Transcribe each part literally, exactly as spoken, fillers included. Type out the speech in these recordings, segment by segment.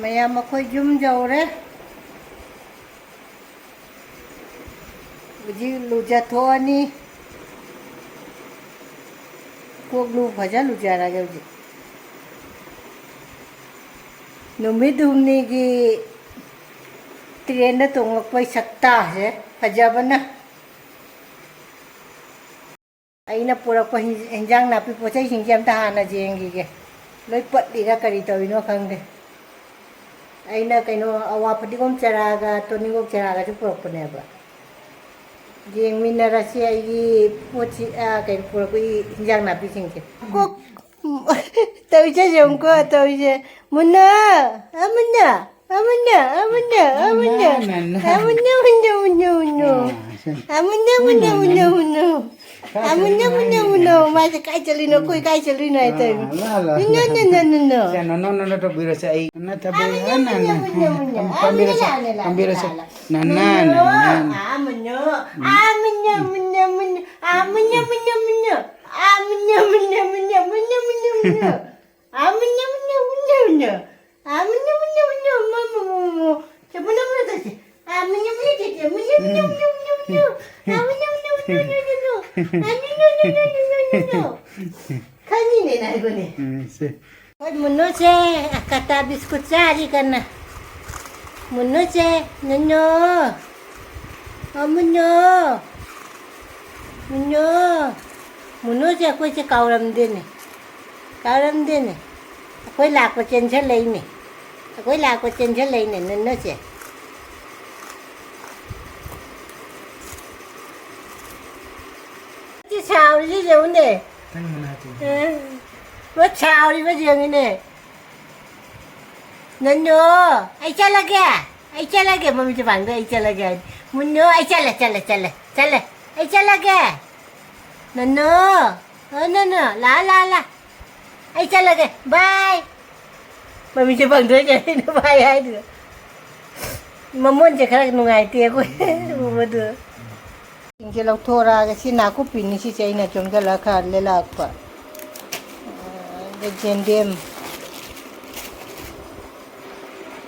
ꯃꯌꯥꯝ, ꯑꯩꯈꯣꯏ ꯌꯨꯝ ꯌꯧꯔꯦ꯫ ꯍꯧꯖꯤꯛ ꯂꯨꯖꯊꯣꯛꯑꯅꯤ꯫ ꯀꯣꯛ ꯂꯨ ꯐꯖ ꯂꯨꯖꯔꯒꯦ ꯍꯧꯖꯤꯛ꯫ ꯅꯨꯃꯤꯠ ꯍꯨꯝꯅꯤꯒꯤ ꯇ꯭ꯔꯦꯟꯗ ꯇꯣꯡꯉꯛꯄꯩ ꯁꯛꯇꯥꯁꯦ ꯐꯖꯕꯅ꯫ ꯑꯩꯅ ꯄꯨꯔꯛꯄ ꯍꯤꯟ-, ꯍꯤꯟꯖꯥꯡ ꯅꯥꯄꯤ ꯄꯣꯠ ꯆꯩꯁꯤꯡꯁꯦ ꯑꯝꯇ ꯍꯥꯟꯅ ꯌꯦꯡꯈꯤꯒꯦ꯫ ꯂꯣꯏ ꯄꯠꯂꯤꯔꯥ ꯀꯔꯤ ꯇꯧꯔꯤꯅꯣ ꯈꯪꯗꯦ꯫ ꯑꯩꯅ ꯀꯩꯅꯣ, ꯑꯋꯥ ꯐꯗꯤꯒꯣꯝ ꯆꯔꯥꯒ ꯇꯣꯅꯤꯡꯈꯣꯛ ꯆꯔꯥꯒꯁꯨ ꯄꯨꯔꯛꯄꯅꯦꯕ꯫ ꯌꯦꯡꯃꯤꯟꯅꯔꯁꯤ ꯑꯩꯒꯤ ꯄꯣꯠꯁꯤ, ꯑ, ꯀꯩꯅꯣ, ꯄꯨꯔꯛꯄꯒꯤ ꯍꯤꯟꯖꯥꯡ ꯅꯥꯄꯤꯁꯤꯡꯁꯦ꯫ ꯀꯣꯛ ꯇꯧꯔꯤꯁꯦ ꯌꯦꯡꯉꯨꯀꯣ, ꯇꯧꯔꯤꯁꯦ꯫ ꯃꯨꯟꯅ! ꯑ, ꯃꯨꯟꯅ! ꯑ, ꯃꯨꯟꯅ! ꯑ, ꯃꯨꯟꯅ! ꯑ, ꯃꯨꯟꯅ! ꯅ, ꯅ, ꯅ꯫ ꯑ, ꯃꯨꯟꯅ, ꯃꯨꯟꯅ, ꯃꯨꯟꯅ, ꯃꯨꯟꯅ꯫ ꯑ, ꯁꯦ꯫ ꯑ, ꯃꯨꯟꯅ, ꯃꯨꯟꯅ, ꯅ, ꯅ, ꯃꯨꯟꯅ, ꯅ꯫ ꯃꯨꯟꯅ꯫ ꯀꯥꯏ ꯑ, ꯃꯨꯟꯅ, ꯆꯠꯂꯤꯅꯣ ꯃꯨꯟꯅ, ꯍꯥꯏꯅꯦ? ꯃꯨꯟꯅ꯫ ꯃꯥꯁꯦ ꯀꯥꯏ ꯆꯠꯂꯤꯅꯣ? ꯑꯩꯈꯣꯏ ꯀꯥꯏ ꯆꯠꯂꯤꯅꯣ ꯍꯥꯏ ꯇꯧꯔꯤꯅꯣ꯫ ꯑ, ꯂꯥ, ꯂꯥ, ꯅ, ꯂꯥ꯫ ꯅ, ꯅ, ꯅ, ꯅ꯫ ꯁꯦ, ꯅꯣ, ꯅꯣ, ꯅꯣ, ꯅꯣ, ꯇꯧꯕꯤꯔꯣꯁꯦ꯫ ꯑꯩ ꯅꯠꯇꯕ, ꯑ, ꯃꯨꯟꯅ, ꯑ, ꯅ, ꯃꯨꯟꯅ, ꯅ꯫ ꯃꯨꯟꯅ, ꯃꯨꯟꯅ꯫ ꯑ, ꯄꯥꯝꯕꯤꯔꯁꯦ, ꯂꯥ, ꯂꯥ, ꯂꯥ, ꯄꯥꯝꯕꯤꯔꯁꯦ꯫ ꯂꯥ, ꯂꯥ꯫ ꯅ, ꯅ, ꯅ, ꯅ꯫ ꯑ, ꯃꯨꯟꯅ꯫ ꯑ, ꯃꯨꯟꯅ, ꯃꯨꯟꯅ, ꯃꯨꯟꯅ꯫ ꯑ, ꯃꯨꯟꯅ, ꯃꯨꯟꯅ, ꯃꯨꯟꯅ꯫ ꯑ, ꯃꯨꯟꯅ, ꯃꯨꯟꯅ, ꯃꯨꯟꯅ, ꯃꯨꯟꯅ, ꯃꯨꯟꯅ꯫ ꯑ, ꯃꯨꯟꯅ, ꯃꯨꯟꯅ, ꯃꯨꯟꯅ, ꯃꯨꯟꯅ꯫ ꯑ, ꯃꯨꯟꯅ, ꯃꯨꯟꯅ, ꯃꯨꯟꯅ, ꯃꯨꯟꯅ, ꯃꯨꯟꯅ꯫ ꯁꯦ, ꯃꯨꯟꯅ, ꯃꯨꯟꯅ ꯇꯧꯁꯦ꯫ ꯑ, ꯃꯨꯟꯅ, ꯃꯨꯟꯅ ꯇꯧꯁꯦ꯫ ꯃꯨꯟꯅ, ꯃꯨꯟꯅ, ꯃꯨꯟꯅ, ꯃꯨꯟꯅ, ꯃꯨꯟꯅ꯫ ꯑ, ꯃꯨꯟꯅ, ꯃꯨꯟꯅ, ꯃꯨꯟꯅ, ꯃꯨꯟꯅ, ꯃꯨꯟꯅ꯫ ꯑ, ꯃꯨꯟꯅ, ꯃꯨꯟꯅ, ꯃꯨꯟꯅ, ꯃꯨꯟꯅ, ꯃꯨꯟꯅ꯫ ꯈꯪꯉꯤꯅꯦ ꯅꯪ ꯑꯩꯈꯣꯏꯅꯦ꯫ ꯎꯝ, ꯁꯦ꯫ ꯍꯣꯏ, ꯃꯨꯟꯅꯨꯁꯦ ꯀꯇꯥ ꯕꯤꯁꯀꯨꯠ ꯆꯥꯔꯤ ꯀꯟꯅ꯫ ꯃꯨꯟꯅꯨꯁꯦ, ꯅꯨꯟꯅꯨ꯫ ꯑꯣ, ꯃꯨꯟꯅꯨ꯫ ꯃꯨꯟꯅꯨ꯫ ꯃꯨꯟꯅꯨꯁꯦ ꯑꯩꯈꯣꯏꯁꯦ ꯀꯥꯎꯔꯝꯗꯦꯅꯦ꯫ ꯀꯥꯎꯔꯝꯗꯦꯅꯦ꯫ ꯑꯩꯈꯣꯏ ꯂꯥꯛꯄ ꯆꯦꯟꯁꯤꯜꯂꯛꯏꯅꯦ꯫ ꯑꯩꯈꯣꯏ ꯂꯥꯛꯄ ꯆꯦꯟꯁꯤꯜꯂꯛꯏꯅꯦ, ꯅꯨꯟꯅꯨꯁꯦ꯫ ꯁꯤ ꯁꯥꯎꯔꯤꯁꯤ ꯌꯦꯡꯉꯨꯅꯦ꯫ ꯅꯪ ꯃꯅꯥꯛꯇ꯫ ꯑ, ꯃꯣꯏ ꯁꯥꯎꯔꯤꯕ ꯌꯦꯡꯉꯨꯅꯦ꯫ ꯅꯨꯟꯅꯨ, ꯑꯩ ꯆꯠꯂꯒꯦ꯫ ꯑꯩ ꯆꯠꯂꯒꯦ, ꯃꯃꯤꯠꯁꯦ ꯄꯥꯡꯗ ꯑꯩ ꯆꯠꯂꯒꯦ ꯍꯥꯏ꯫ ꯃꯨꯟꯅꯨ, ꯑꯩ ꯆꯠꯂꯦ, ꯆꯠꯂꯦ, ꯆꯠꯂꯦ, ꯆꯠꯂꯦ꯫ ꯑꯩ ꯆꯠꯂꯒꯦ꯫ ꯅꯨꯟꯅꯨ, ꯑꯣ, ꯅꯨꯟꯅꯨ, ꯂꯥ, ꯂꯥ, ꯂꯥ꯫ ꯑꯩ ꯆꯠꯂꯒꯦ, bye꯫ ꯃꯃꯤꯠꯁꯦ ꯄꯥꯡꯊꯣꯛꯑꯦ, ꯀꯩꯅꯣ bye ꯍꯥꯏꯗꯨꯅ꯫ ꯃꯃꯣꯟꯁꯦ ꯈꯔ ꯅꯨꯡꯉꯥꯏꯇꯦ ꯑꯩꯈꯣꯏ ꯎꯕꯗꯨ꯫ ꯁꯤꯡꯁꯦ ꯂꯧꯊꯣꯔꯛꯑꯒ, ꯁꯤ ꯅꯥꯀꯨꯞꯄꯤꯅꯤ, ꯁꯤꯁꯦ ꯑꯩꯅ ꯆꯣꯝꯁꯤꯜꯂꯒ ꯈꯔ ꯂꯩꯔꯛꯄ꯫ ꯑꯗ ꯌꯦꯟꯗꯦꯝ꯫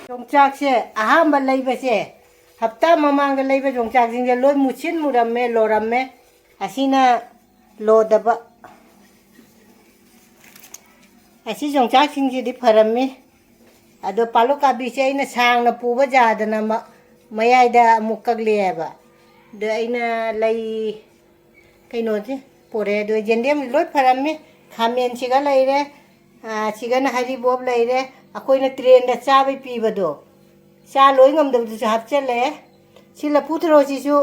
ꯌꯣꯡꯆꯥꯛꯁꯦ ꯑꯍꯥꯟꯕ ꯂꯩꯕꯁꯦ, ꯍꯞꯇꯥ ꯃꯃꯥꯡꯗ ꯂꯩꯕ ꯌꯣꯡꯆꯥꯛꯁꯤꯡꯁꯦ ꯂꯣꯏ ꯃꯨꯁꯤꯟ ꯃꯨꯔꯝꯃꯦ, ꯂꯣꯔꯝꯃꯦ꯫ ꯑꯁꯤꯅ ꯂꯣꯗꯕ꯫ ꯑꯁꯤ ꯌꯣꯡꯆꯥꯛꯁꯤꯡꯁꯤꯗꯤ ꯐꯔꯝꯃꯤ꯫ ꯑꯗꯣ ꯄꯥꯂꯨ ꯀꯥꯕꯤꯁꯦ ꯑꯩꯅ ꯁꯥꯡꯅ ꯄꯨꯕ ꯌꯥꯗꯅ ꯃ-, ꯃꯌꯥꯏꯗ ꯑꯃꯨꯛ ꯀꯛꯂꯛꯑꯦꯕ꯫ ꯑꯗꯣ ꯑꯩꯅ ꯂꯩ ꯀꯩꯅꯣꯁꯦ ꯄꯨꯔꯛꯑꯦ꯫ ꯑꯗꯣ ꯌꯦꯟꯗꯦꯝ ꯂꯣꯏ ꯐꯔꯝꯃꯤ꯫ ꯈꯥꯃꯦꯟꯁꯤꯒ ꯂꯩꯔꯦ, ꯑꯥ, ꯁꯤꯒꯅ ꯍꯔꯤꯕꯣꯞ ꯂꯩꯔꯦ꯫ ꯑꯩꯈꯣꯏꯅ ꯇ꯭ꯔꯦꯟꯗ ꯆꯥꯕꯩ ꯄꯤꯕꯗꯣ, ꯆꯥ ꯂꯣꯏ ꯉꯝꯗꯕꯗꯨꯁꯨ ꯍꯥꯞꯆꯜꯂꯛꯑꯦ꯫ ꯁꯤ ꯂꯐꯨ ꯊꯔꯣꯁꯤꯁꯨ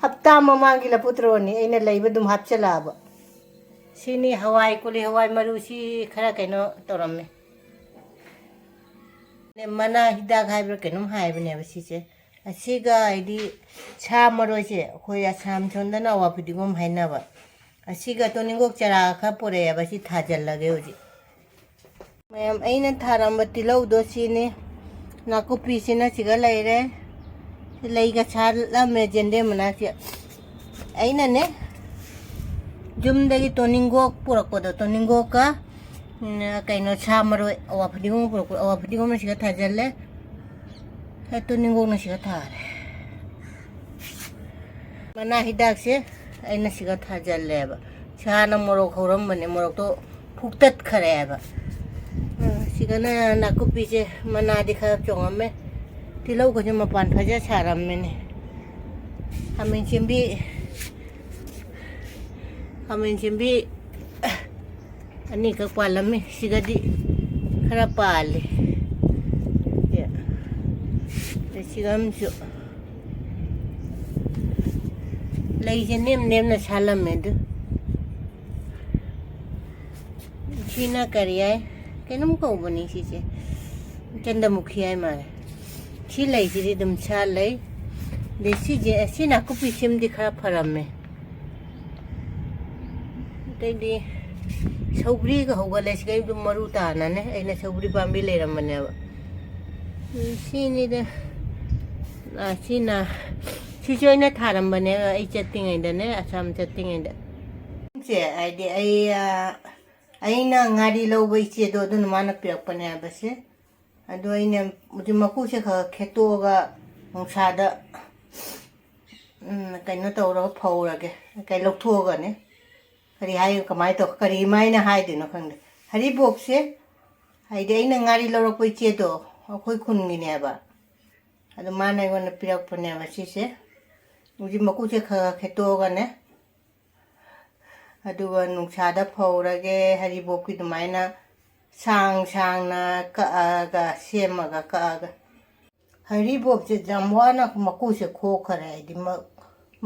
ꯍꯞꯇꯥ ꯃꯃꯥꯡꯒꯤ ꯂꯐꯨ ꯊꯔꯣꯅꯤ, ꯑꯩꯅ ꯂꯩꯕ ꯑꯗꯨꯝ ꯍꯥꯞꯆꯜꯂꯛꯑꯕ꯫ ꯁꯤꯅꯤ ꯍꯋꯥꯏ, ꯀꯣꯂꯤ ꯍꯋꯥꯏ ꯃꯔꯨꯁꯤ ꯈꯔ ꯀꯩꯅꯣ ꯇꯧꯔꯝꯃꯦ꯫ ꯃꯅꯥ ꯍꯤꯗꯥꯛ ꯍꯥꯏꯕ꯭ꯔꯥ ꯀꯩꯅꯣꯝ ꯍꯥꯏꯕꯅꯦꯕ ꯁꯤꯁꯦ꯫ ꯑꯁꯤꯒ ꯍꯥꯏꯗꯤ ꯁꯥ ꯃꯔꯣꯏꯁꯦ, ꯑꯩꯈꯣꯏ ꯑꯁꯥꯝ ꯁꯣꯝꯗꯅ ꯑꯋꯥ ꯐꯗꯤꯒꯣꯝ ꯍꯥꯏꯅꯕ꯫ ꯑꯁꯤꯒ ꯇꯣꯅꯤꯡꯈꯣꯛ ꯆꯔꯥ ꯈꯔ ꯄꯨꯔꯛꯑꯦꯕ, ꯁꯤ ꯊꯥꯖꯤꯜꯂꯒꯦ ꯍꯧꯖꯤꯛ꯫ ꯃꯌꯥꯝ, ꯑꯩꯅ ꯊꯥꯔꯝꯕ ꯇꯤꯜꯍꯧꯗꯣ ꯁꯤꯅꯤ꯫ ꯅꯥꯀꯨꯞꯄꯤꯁꯤꯅ ꯁꯤꯒ ꯂꯩꯔꯦ꯫ ꯂꯩꯒ ꯁꯥꯠꯂꯝꯃꯦ ꯌꯦꯟꯗꯦꯝ ꯃꯅꯥꯁꯦ꯫ ꯑꯩꯅꯅꯦ, ꯌꯨꯝꯗꯒꯤ ꯇꯣꯅꯤꯡꯈꯣꯛ ꯄꯨꯔꯛꯄꯗꯣ, ꯇꯣꯅꯤꯡꯈꯣꯛꯀ, ꯎꯝ, ꯀꯩꯅꯣ, ꯁꯥ ꯃꯔꯣꯏ, ꯑꯋꯥ ꯐꯗꯤꯒꯣꯝ ꯄꯨꯔꯛꯄ, ꯑꯋꯥ ꯐꯗꯤꯒꯣꯝꯅ ꯁꯤꯒ ꯊꯥꯖꯤꯜꯂꯦ꯫ ꯍꯦ, ꯇꯣꯅꯤꯡꯈꯣꯛꯅ ꯁꯤꯒ ꯊꯥꯔꯦ꯫ ꯃꯅꯥ ꯍꯤꯗꯥꯛꯁꯦ ꯑꯩꯅ ꯁꯤꯒ ꯊꯥꯖꯤꯜꯂꯦꯕ꯫ ꯁꯤ ꯍꯥꯟꯅ ꯃꯣꯔꯣꯛ ꯍꯧꯔꯝꯕꯅꯦ, ꯃꯣꯔꯣꯛꯇꯣ ꯐꯨꯛꯇꯠꯈ꯭ꯔꯦꯕ꯫ ꯑ, ꯁꯤꯒꯅ ꯅꯥꯀꯨꯞꯄꯤꯁꯦ, ꯃꯅꯥꯗꯤ ꯈꯔ ꯆꯣꯡꯉꯝꯃꯦ꯫ ꯇꯤꯜꯍꯧꯒꯁꯦ ꯃꯄꯥꯟ ꯐꯖ ꯁꯥꯔꯝꯃꯦꯅꯦ꯫ ꯈꯥꯃꯦꯟ ꯁꯦꯝꯕꯤ, ꯈꯥꯃꯦꯟ ꯁꯦꯝꯕꯤ ꯑꯅꯤꯈꯛ ꯄꯥꯜꯂꯝꯃꯤ꯫ ꯁꯤꯒꯗꯤ ꯈꯔ ꯄꯥꯜꯂꯤ꯫ ꯑꯗꯩ ꯁꯤꯒ ꯑꯃꯁꯨ ꯂꯩꯁꯦ ꯅꯦꯝ ꯅꯦꯝꯅ ꯁꯥꯠꯂꯝꯃꯦ ꯑꯗꯨ꯫ ꯁꯤꯅ ꯀꯔꯤ ꯍꯥꯏ? ꯀꯩꯅꯣꯝ ꯀꯧꯕꯅꯤ ꯁꯤꯁꯦ꯫ ꯆꯟꯗꯃꯨꯈꯤ ꯍꯥꯏ ꯃꯥꯜꯂꯦ꯫ ꯁꯤ ꯂꯩꯁꯤꯗꯤ ꯑꯗꯨꯝ ꯁꯥꯠꯂꯩ꯫ ꯑꯗꯩ ꯁꯤꯁꯦ, ꯁꯤ ꯅꯥꯀꯨꯞꯄꯤ ꯁꯤꯝꯗꯤ ꯈꯔ ꯐꯔꯝꯃꯦ꯫ ꯑꯇꯩꯗꯤ ꯁꯧꯒ꯭ꯔꯤꯒ ꯍꯧꯒꯠꯂꯦ꯫ ꯁꯤꯒꯩꯗꯨ ꯃꯔꯨ ꯇꯥꯅꯅꯦ꯫ ꯑꯩꯅ ꯁꯧꯒ꯭ꯔꯤ ꯄꯥꯝꯕꯤ ꯂꯩꯔꯝꯕꯅꯦꯕ꯫ ꯎꯝ, ꯁꯤꯅꯤꯗ꯫ ꯑ, ꯁꯤꯅ, ꯁꯤꯁꯨ ꯑꯩꯅ ꯊꯥꯔꯝꯕꯅꯦ, ꯑꯩ ꯆꯠꯇ꯭ꯔꯤꯉꯩꯗꯅꯦ, ꯑꯁꯥꯝ ꯆꯠꯇ꯭ꯔꯤꯉꯩꯗ꯫ ꯁꯦ, ꯍꯥꯏꯗꯤ ꯑꯩ, ꯑ, ꯑꯩꯅ ꯉꯥꯔꯤ ꯂꯧꯕ ꯏꯆꯦꯗꯣ, ꯑꯗꯨꯅ ꯃꯥꯅ ꯄꯤꯔꯛꯄꯅꯦ ꯍꯥꯏꯕꯁꯦ꯫ ꯑꯗꯣ ꯑꯩꯅ ꯍꯧꯖꯤꯛ ꯃꯀꯨꯁꯦ ꯈꯔ ꯈꯔ ꯈꯦꯠꯇꯣꯛꯑꯒ ꯅꯨꯡꯁꯥꯗ, ꯎꯝ, ꯀꯩꯅꯣ ꯇꯧꯔꯒ ꯐꯧꯔꯒꯦ꯫ ꯀꯩ ꯂꯧꯊꯣꯛꯑꯒꯅꯦ꯫ ꯀꯔꯤ ꯍꯥꯏ, ꯀꯃꯥꯏꯅ ꯇꯧ, ꯀꯔꯤ ꯃꯥꯏꯅ ꯍꯥꯏꯗꯣꯏꯅꯣ ꯈꯪꯗꯦ꯫ ꯍꯔꯤꯕꯣꯞꯁꯦ, ꯍꯥꯏꯗꯤ ꯑꯩꯅ ꯉꯥꯔꯤ ꯂꯧꯔꯛꯄ ꯏꯆꯦꯗꯣ, ꯑꯩꯈꯣꯏ ꯈꯨꯟꯒꯤꯅꯦꯕ꯫ ꯑꯗꯣ ꯃꯥꯅ ꯑꯩꯉꯣꯟꯗ ꯄꯤꯔꯛꯄꯅꯦꯕ ꯁꯤꯁꯦ꯫ ꯍꯧꯖꯤꯛ ꯃꯀꯨꯁꯦ ꯈꯔ ꯈꯔ ꯈꯦꯠꯇꯣꯛꯑꯒꯅꯦ, ꯑꯗꯨꯒ ꯅꯨꯡꯁꯥꯗ ꯐꯧꯔꯒꯦ꯫ ꯍꯔꯤꯕꯣꯞꯀꯤ ꯑꯗꯨꯃꯥꯏꯅ ꯁꯥꯡ ꯁꯥꯡꯅ ꯀꯛꯑꯒ, ꯁꯦꯝꯃꯒ ꯀꯛꯑꯒ꯫ ꯍꯔꯤꯕꯣꯞꯁꯦ ꯌꯥꯝ ꯋꯥꯅ ꯃꯀꯨꯁꯦ ꯈꯣꯛꯈꯔꯦ꯫ ꯍꯥꯏꯗꯤ ꯃ-,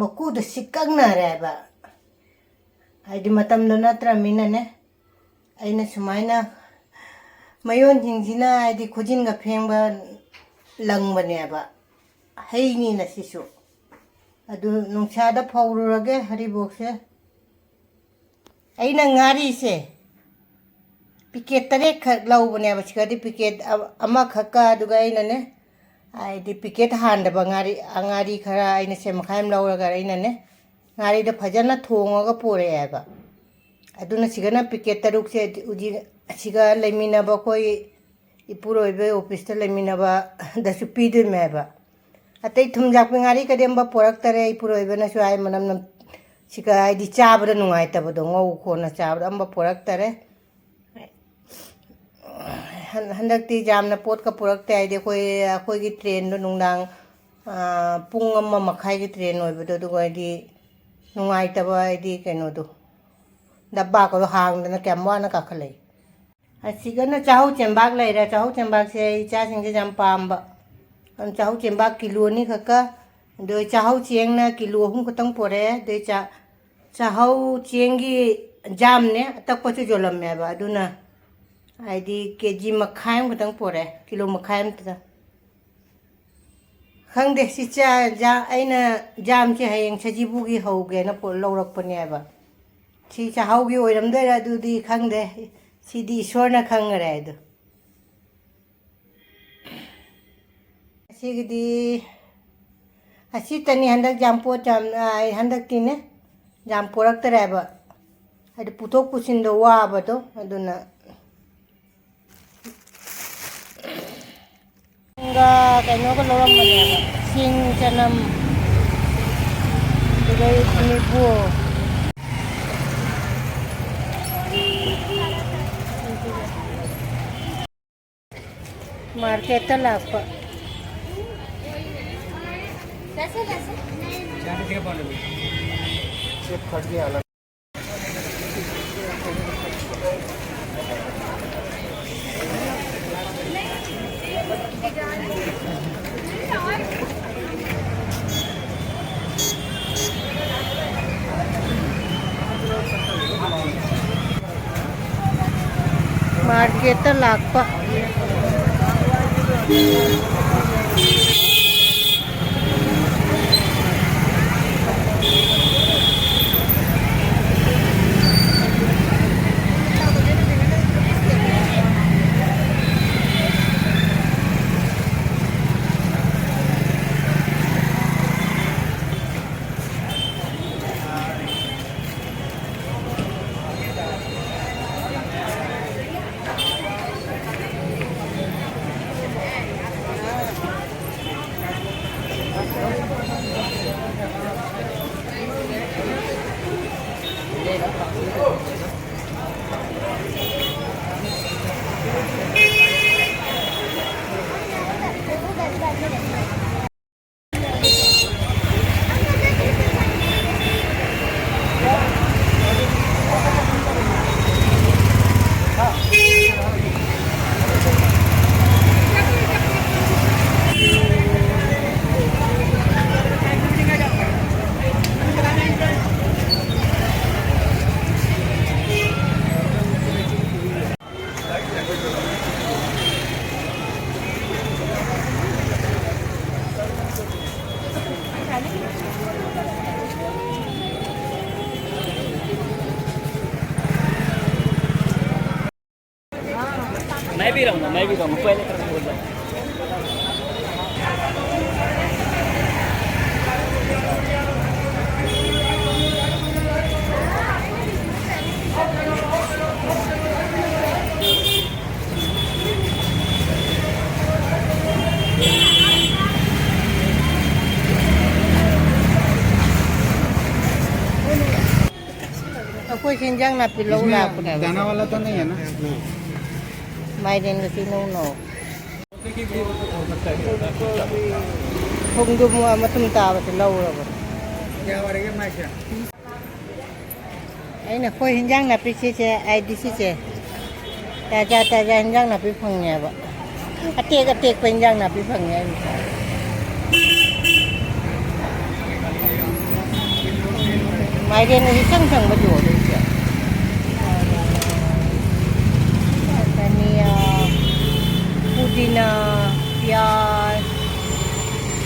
ꯃꯀꯨꯗ ꯁꯤꯛꯀꯛꯅꯔꯦꯕ꯫ ꯍꯥꯏꯗꯤ ꯃꯇꯝꯗꯣ ꯅꯠꯇ꯭ꯔꯃꯤꯅꯅꯦ꯫ ꯑꯩꯅ ꯁꯨꯃꯥꯏꯅ ꯃꯌꯣꯟꯁꯤꯡꯁꯤꯅ ꯍꯥꯏꯗꯤ ꯈꯨꯖꯤꯟꯒ ꯐꯦꯡꯕ ꯂꯪꯕꯅꯦꯕ꯫ ꯍꯩꯅꯤꯅ ꯁꯤꯁꯨ꯫ ꯑꯗꯨ ꯅꯨꯡꯁꯥꯗ ꯐꯧꯔꯨꯔꯒꯦ ꯍꯔꯤꯕꯣꯞꯁꯦ꯫ ꯑꯩꯅ ꯉꯥꯔꯤꯁꯦ ꯄꯤꯀꯦꯠ ꯇꯔꯦꯠꯈꯛ ꯂꯧꯕꯅꯦꯕ꯫ ꯁꯤꯒꯗꯤ ꯄꯤꯀꯦꯠ ꯑ-, ꯑꯃꯈꯛꯀ, ꯑꯗꯨꯒ ꯑꯩꯅꯅꯦ, ꯍꯥꯏꯗꯤ ꯄꯤꯀꯦꯠ ꯍꯥꯟꯗꯕ ꯉꯥꯔꯤ, ꯑ, ꯉꯥꯔꯤ ꯈꯔ ꯑꯩꯅ ꯁꯦ ꯃꯈꯥꯏ ꯑꯃ ꯂꯧꯔꯒ ꯑꯩꯅꯅꯦ, ꯉꯥꯔꯤꯗꯣ ꯐꯖꯅ ꯊꯣꯡꯉꯒ ꯄꯨꯔꯛꯑꯦꯕ꯫ ꯑꯗꯨꯅ ꯁꯤꯒꯅ ꯄꯤꯀꯦꯠ ꯇꯔꯨꯛꯁꯦ ꯍꯧꯖꯤꯛ ꯑꯁꯤꯒ ꯂꯩꯃꯤꯟꯅꯕ ꯑꯩꯈꯣꯏ ꯏꯄꯨꯔꯣꯏꯕ ꯑꯣꯐꯤꯁꯇ ꯂꯩꯃꯤꯟꯅꯕꯗꯁꯨ ꯄꯤꯗꯣꯏꯅꯦꯕ꯫ ꯑꯇꯩ ꯊꯨꯝ ꯌꯥꯛꯄꯤ ꯉꯥꯔꯤ ꯀꯔꯤ ꯑꯝꯕ ꯄꯣꯔꯛꯇꯔꯦ, ꯏꯄꯨꯔꯣꯏꯕꯅꯁꯨ ꯍꯥꯏ, ꯃꯅꯝ ꯅꯝ-, ꯁꯤꯒ ꯍꯥꯏꯗꯤ ꯆꯥꯕꯗ ꯅꯨꯡꯉꯥꯏꯇꯕꯗꯣ, ꯉꯧ ꯈꯣꯠꯅ ꯆꯥꯕꯗ ꯑꯝꯕ ꯄꯣꯔꯛꯇꯔꯦ꯫ ꯍꯟ-, ꯍꯟꯗꯛꯇꯤ ꯌꯥꯝꯅ ꯄꯣꯠꯀ ꯄꯨꯔꯛꯇꯦ꯫ ꯍꯥꯏꯗꯤ ꯑꯩꯈꯣꯏ, ꯑꯩꯈꯣꯏꯒꯤ ꯇ꯭ꯔꯦꯟꯗꯣ ꯅꯨꯡꯗꯥꯡ, ꯑꯥ, ꯄꯨꯡ ꯑꯃ ꯃꯈꯥꯏꯒꯤ ꯇ꯭ꯔꯦꯟ ꯑꯣꯏꯕꯗꯣ, ꯑꯗꯨꯒ ꯍꯥꯏꯗꯤ ꯅꯨꯡꯉꯥꯏꯇꯕ, ꯍꯥꯏꯗꯤ ꯀꯩꯅꯣꯗꯣ, ꯗꯕꯥꯒꯗꯣ ꯍꯥꯡꯗꯅ ꯀꯌꯥꯝ ꯋꯥꯅ ꯀꯥꯈꯠꯂꯛꯏ꯫ ꯑꯁꯤꯒꯅ ꯆꯥꯍꯧ ꯆꯦꯡꯕꯥꯛ ꯂꯩꯔꯦ꯫ ꯆꯥꯍꯧ ꯆꯦꯡꯕꯥꯛꯁꯦ ꯑꯩ ꯏꯆꯥꯁꯤꯡꯁꯦ ꯌꯥꯝ ꯄꯥꯝꯕ꯫ ꯑꯗꯨꯅ ꯆꯥꯍꯧ ꯆꯦꯡꯕꯥꯛ ꯀꯤꯂꯣ ꯑꯅꯤ ꯈꯛꯀ, ꯑꯗꯣ ꯆꯥꯍꯧ ꯆꯦꯡꯅ ꯀꯤꯂꯣ ꯑꯍꯨꯝ ꯈꯛꯇꯪ ꯄꯣꯔꯛꯑꯦ꯫ ꯑꯗꯩ ꯆꯥ-, ꯆꯥꯍꯧ ꯆꯦꯡꯒꯤ ꯖꯥꯝꯅꯦ, ꯑꯇꯛꯄꯁꯨ ꯌꯣꯜꯂꯝꯃꯦꯕ꯫ ꯑꯗꯨꯅ ꯍꯥꯏꯗꯤ ꯀꯦ ꯖꯤ ꯃꯈꯥꯏ ꯑꯃꯈꯛꯇꯪ ꯄꯣꯔꯛꯑꯦ, ꯀꯤꯂꯣ ꯃꯈꯥꯏ ꯑꯃꯇꯗ꯫ ꯈꯪꯗꯦ, ꯁꯤ ꯆꯥ-, ꯖꯥ-, ꯑꯩꯅ ꯖꯥꯝꯁꯦ ꯍꯌꯦꯡ ꯁꯖꯤꯕꯨꯒꯤ ꯍꯧꯒꯦꯅ ꯄꯣ-, ꯂꯧꯔꯛꯄꯅꯦꯕ꯫ ꯁꯤ ꯆꯥꯍꯧꯒꯤ ꯑꯣꯏꯔꯝꯗꯣꯏꯔꯥ ꯑꯗꯨꯗꯤ ꯈꯪꯗꯦ꯫ ꯁꯤꯗꯤ ꯏꯁꯣꯔꯅ ꯈꯪꯉꯔꯦ ꯑꯗꯨ꯫ ꯑꯁꯤꯒꯤꯗꯤ, ꯑꯁꯤꯇꯅꯤ ꯍꯟꯗꯛ ꯌꯥꯝ ꯄꯣꯠ ꯌꯥꯝ, ꯑꯩ ꯍꯟꯗꯛꯇꯤꯅꯦ, ꯌꯥꯝ ꯄꯣꯔꯛꯇꯔꯦꯕ꯫ ꯍꯥꯏꯗꯤ ꯄꯨꯊꯣꯛ ꯄꯨꯁꯤꯟꯗꯣ ꯋꯥꯕꯗꯣ, ꯑꯗꯨꯅ꯫ ꯀꯩꯅꯣꯒ ꯂꯧꯔꯝꯕꯅꯦꯕ, ꯁꯤꯡ, ꯆꯅꯝ, ꯑꯗꯨꯗꯩ ꯅꯤꯕꯨ꯫ ꯃꯥꯔꯀꯦꯠꯇ ꯂꯥꯛꯄ꯫ ꯃꯥꯔꯀꯦꯠꯇ ꯂꯥꯛꯄ꯫ मैं भी रहूंगा, मैं भी रहूंगा, पहले करके बोल रहा हूँ। ꯍꯤꯟꯖꯥꯡ ꯅꯥꯄꯤ ꯂꯧ ꯂꯥꯛꯄꯅꯦꯕ꯫ ꯗꯥꯅꯥ ꯋꯥꯂꯥ ꯇꯣ ꯅꯍꯤ ꯍꯥꯏ ꯅꯥ? ꯃꯥꯏꯔꯦꯟꯒ ꯁꯤ ꯅꯧ ꯅꯧ꯫ ꯈꯣꯡꯗ꯭ꯔꯨꯝ ꯃꯇꯨꯝ ꯇꯥꯕꯁꯦ ꯂꯧꯔꯕꯅꯦ꯫ ꯑꯩꯅ ꯑꯩꯈꯣꯏ ꯍꯤꯟꯖꯥꯡ ꯅꯥꯄꯤ ꯁꯤꯁꯦ, ꯑꯩꯗꯤ ꯁꯤꯁꯦ ꯇꯥꯖꯥ ꯇꯥꯖꯥ ꯍꯤꯟꯖꯥꯡ ꯅꯥꯄꯤ ꯐꯪꯉꯦꯕ꯫ ꯑꯇꯦꯛ ꯑꯇꯦꯛꯄ ꯏꯟꯖꯥꯡ ꯅꯥꯄꯤ ꯐꯪꯉꯦ ꯍꯥꯏꯅꯤ꯫ ꯃꯥꯏꯔꯦꯟ ꯑꯁꯤ ꯏꯁꯪ ꯁꯪꯕ ꯌꯣꯜꯂꯤꯁꯦ꯫ ꯙꯅꯤꯌꯥ, ꯄꯨꯗꯤꯅꯥ, ꯄꯤꯌꯥꯖ,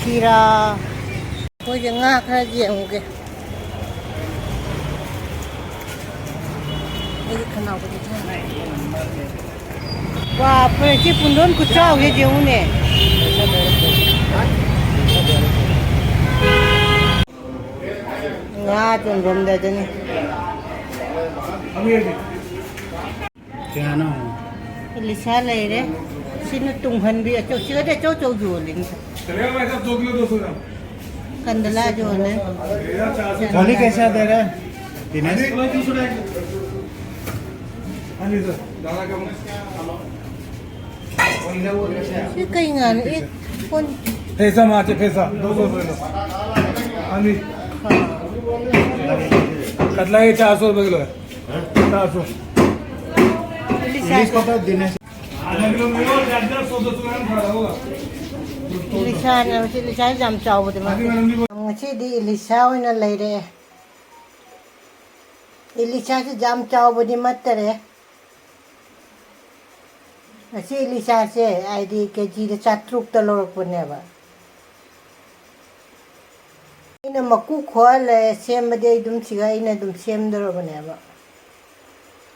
ꯈꯤꯔꯥ꯫ ꯑꯩꯈꯣꯏꯁꯦ ꯉꯥ ꯈꯔ ꯌꯦꯡꯉꯨꯒꯦ꯫ ꯑꯩꯒꯤ ꯈꯅꯥꯎꯒꯁꯦ ꯊꯦꯡꯉꯦ꯫ ꯕꯥꯞꯔꯦ, ꯁꯤ ꯄꯨꯟꯗꯣꯟ ꯈꯨꯆꯥꯎꯁꯦ ꯌꯦꯡꯉꯨꯅꯦ꯫ ꯉꯥ ꯆꯣꯡꯐꯝꯗ ꯑꯗꯨꯅꯤ꯫ ꯀꯌꯥꯅꯣ? ꯏꯂꯤꯁꯥ ꯂꯩꯔꯦ꯫ ꯁꯤꯅ ꯇꯨꯡꯍꯟꯕꯤ ꯑꯆꯧ-, ꯁꯤꯒꯗꯤ ꯑꯆꯧ ꯑꯆꯧ ꯌꯣꯜꯂꯤꯅꯤ꯫ ꯀꯟꯗꯂꯥ ꯌꯣꯜꯂꯦ꯫ ꯃꯣꯂꯤ ꯀꯩꯁꯥ ꯗꯦ ꯔꯦ? ꯗꯤꯅꯦꯁ? ꯁꯤ ꯀꯩ ꯉꯥꯅꯣ? ꯑꯦ, ꯀꯣꯟ- ꯐꯦꯁꯥ ꯃꯥꯆꯦ, ꯐꯦꯁꯥ꯫ ꯗꯣ ꯁꯣ ꯔꯨꯄꯦ ꯀꯤꯂꯣ꯫ ꯍꯥ ꯖꯤ꯫ ꯀꯇꯂꯥ ꯌꯦ ꯆꯥꯔ ꯁꯣ ꯔꯨꯄꯦ ꯀꯤꯂꯣ ꯍꯦ꯫ ꯆꯥꯔ ꯁꯣ꯫ ꯏꯂꯤꯁꯥ꯫ ꯏꯂꯤꯁꯥꯅ ꯁꯤ ꯏꯂꯤꯁꯥꯁꯤ ꯌꯥꯝ ꯆꯥꯎꯕꯗꯤ ꯅꯠꯇꯦ꯫ ꯉꯁꯤꯗꯤ ꯏꯂꯤꯁꯥ ꯑꯣꯏꯅ ꯂꯩꯔꯛꯑꯦ꯫ ꯏꯂꯤꯁꯥꯁꯤ ꯌꯥꯝ ꯆꯥꯎꯕꯗꯤ ꯅꯠꯇꯔꯦ꯫ ꯉꯁꯤ ꯏꯂꯤꯁꯥꯁꯦ ꯍꯥꯏꯗꯤ ꯀꯦꯖꯤꯗ ꯆꯥꯇ꯭ꯔꯨꯛꯇ ꯂꯧꯔꯛꯄꯅꯦꯕ꯫ ꯑꯩꯅ ꯃꯀꯨ ꯈꯣꯛꯍꯜꯂꯦ, ꯁꯦꯝꯕꯗꯤ ꯑꯩ ꯑꯗꯨꯝ ꯁꯤꯒ ꯑꯩꯅ ꯑꯗꯨꯝ ꯁꯦꯝꯗꯣꯔꯕꯅꯦꯕ꯫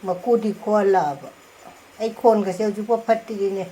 ꯃꯀꯨꯗꯤ ꯈꯣꯛꯍꯜꯂꯛꯑꯕ꯫ ꯑꯩ ꯈꯣꯟꯒꯁꯦ ꯍꯧꯖꯤꯛꯐꯥꯎ ꯐꯠꯇ꯭ꯔꯤꯅꯦ꯫